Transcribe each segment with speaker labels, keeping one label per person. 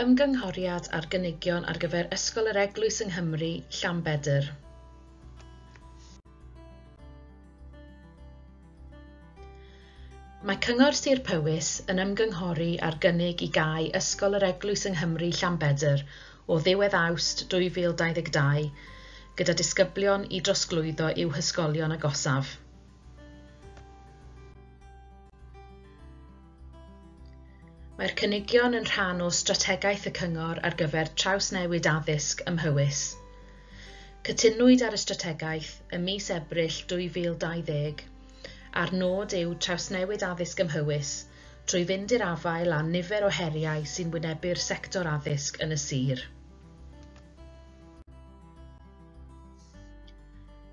Speaker 1: Ymgynghoriad ar gynigion ar gyfer Ysgol yr Eglwys yng Nghymru, Llanbedr. Mae Cyngor Sir Powys yn ymgynghori ar gynnig i gau Ysgol yr Eglwys yng Nghymru, Llanbedr o ddiwedd Awst 2022, gyda disgyblion i drosglwyddo i'w hysgolion agosaf. Mae'r cynigion yn rhan o strategaeth y Cyngor ar gyfer trawsnewid addysg ym Mhowys. Cytunwyd ar y strategaeth ym mis Ebrill 2020, a'r nod yw trawsnewid addysg ym Mhowys trwy fynd i'r afael â nifer o heriau sy'n wynebu'r sector addysg yn y sir.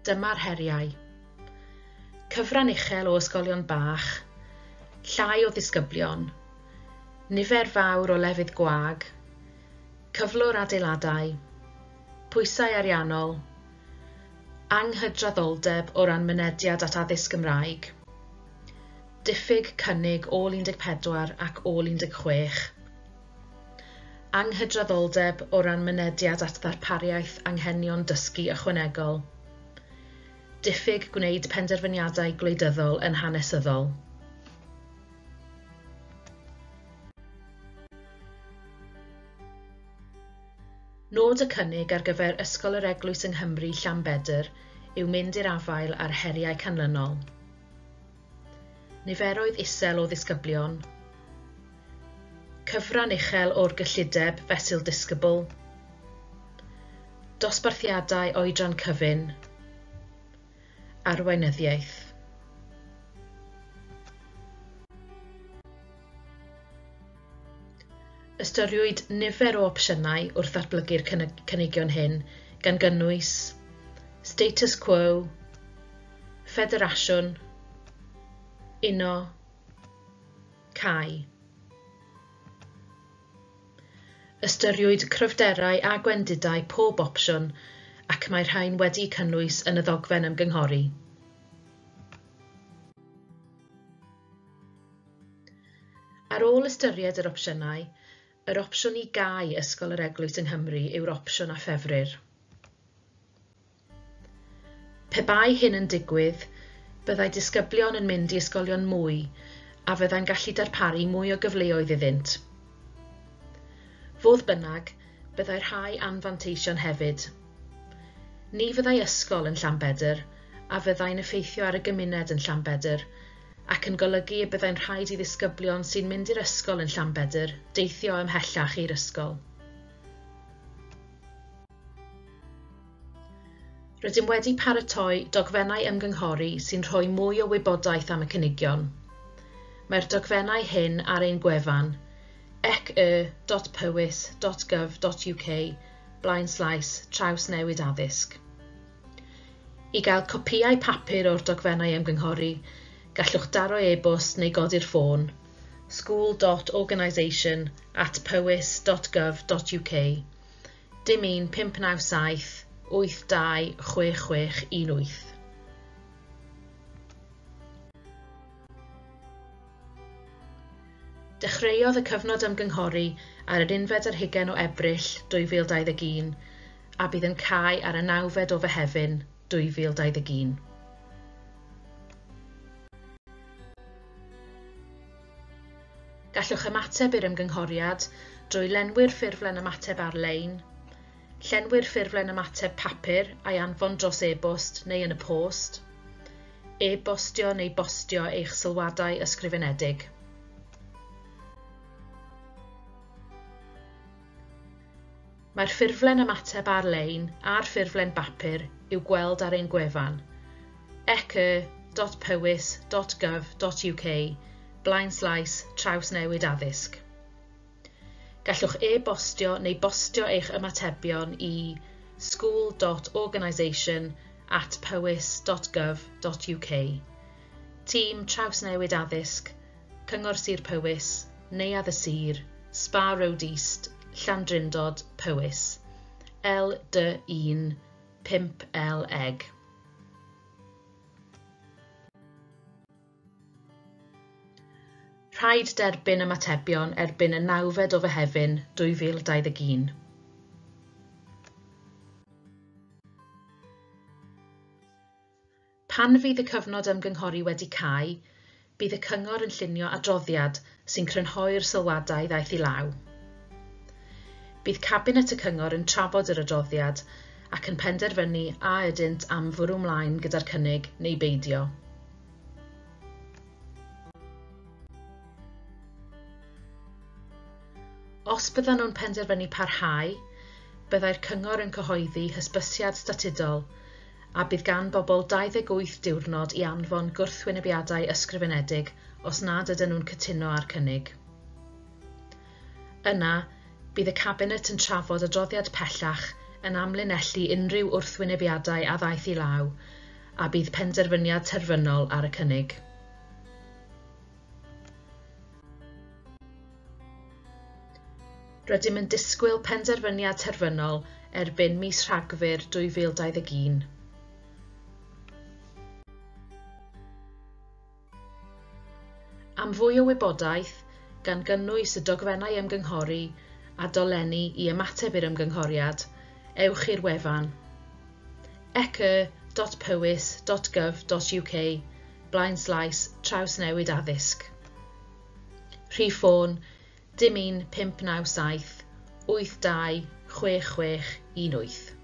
Speaker 1: Dyma'r heriau. Cyfran uchel o ysgolion bach, llai o ddisgyblion, nifer fawr o lefydd gwag, cyflwr adeiladau, pwysau ariannol, anghydraddoldeb o ran mynediad at addysg Gymraeg, diffyg cynnig ôl 14 ac ôl 16, anghydraddoldeb o ran mynediad at ddarpariaeth anghenion dysgu ychwanegol, diffyg gwneud penderfyniadau gwleidyddol yn hanesyddol. Nod y cynnig ar gyfer Ysgol yr Eglwys yng Nghymru Llanbedr yw mynd i'r afael â'r heriau canlynol. Niferoedd isel o ddisgyblion, cyfran uchel o'r gyllideb fesul disgybl, dosbarthiadau oedran cyfun, arweinyddiaeth. Ystyriwyd nifer o opsiynau wrth ddatblygu'r cynigion hyn, gan gynnwys status quo, ffederasiwn, uno, cau. Ystyriwyd cryfderau a gwendidau pob opsiwn ac mae rhain wedi'u cynnwys yn y ddogfen ymgynghori. Ar ôl ystyried yr opsiynau, yr opsiwn i gau Ysgol yr Eglwys yng Nghymru yw'r opsiwn a ffefrir. Pe bai hyn yn digwydd, byddai disgyblion yn mynd i ysgolion mwy a fyddai'n gallu darparu mwy o gyfleoedd iddynt. Fodd bynnag, byddai rhai anfanteision hefyd. Ni fyddai ysgol yn Llanbedr a fyddai'n effeithio ar y gymuned yn Llanbedr ac yn golygu y byddai'n rhaid i ddisgyblion sy'n mynd i'r ysgol yn Llanbedr deithio ymhellach i'r ysgol. Rydym wedi paratoi dogfennau ymgynghori sy'n rhoi mwy o wybodaeth am y cynigion. Mae'r dogfennau hyn ar ein gwefan ece.powys.gov.uk blaenslaes trawsnewid addysg. I gael copïau papur o'r dogfennau ymgynghori, gallwch daro e-bost neu godi'r ffôn school.organisation@powys.gov.uk dim 1 597 82 6618. Dechreuodd y cyfnod ymgynghori ar yr 21 o Ebrill 2021 a bydd yn cau ar y 9 o Fehefin 2021. Gallwch ymateb i'r ymgynghoriad drwy lenwi'r ffurflen ymateb ar-lein, llenwi'r ffurflen ymateb papur a'i anfon dros e-bost neu yn y post, e-bostio neu bostio eich sylwadau ysgrifenedig. Mae'r ffurflen ymateb ar-lein a'r ffurflen bapur i'w gweld ar ein gwefan ece.powys.gov.uk blaenslaes trawsnewid addysg. Gallwch e-bostio neu bostio eich ymatebion i school.organisation@powys.gov.uk. Tîm Trawsnewid Addysg, Cyngor Sir Powys, Neuadd y Sir, Spa Road East, Llandrindod, Powys. LD1 5LEG. Rhaid derbyn ymatebion erbyn y 9fed o Fehefin 2021. Pan fydd y cyfnod ymgynghori wedi cau, bydd y Cyngor yn llunio adroddiad sy'n crynhoi'r sylwadau ddaeth i law. Bydd Cabinet y Cyngor yn trafod yr adroddiad ac yn penderfynu a ydynt am fwrw mlaen gyda'r cynnig neu beidio. Os byddan nhw'n penderfynu parhau, byddai'r Cyngor yn cyhoeddi hysbysiad statudol a bydd gan bobl 28 diwrnod i anfon gwrthwynebiadau ysgrifenedig os nad ydyn nhw'n cytuno â'r cynnig. Yna, bydd y Cabinet yn trafod adroddiad pellach yn amlinellu unrhyw wrthwynebiadau a ddaeth i law a bydd penderfyniad terfynol ar y cynnig. Rydym yn disgwyl penderfyniad terfynol erbyn mis Rhagfyr 2021. Am fwy o wybodaeth, gan gynnwys y dogfennau ymgynghori a dolenni i ymateb i'r ymgynghoriad, ewch i'r wefan ece.powys.gov.uk blaenslaes trawsnewid addysg. Rhif ffôn 01597 82 66 18.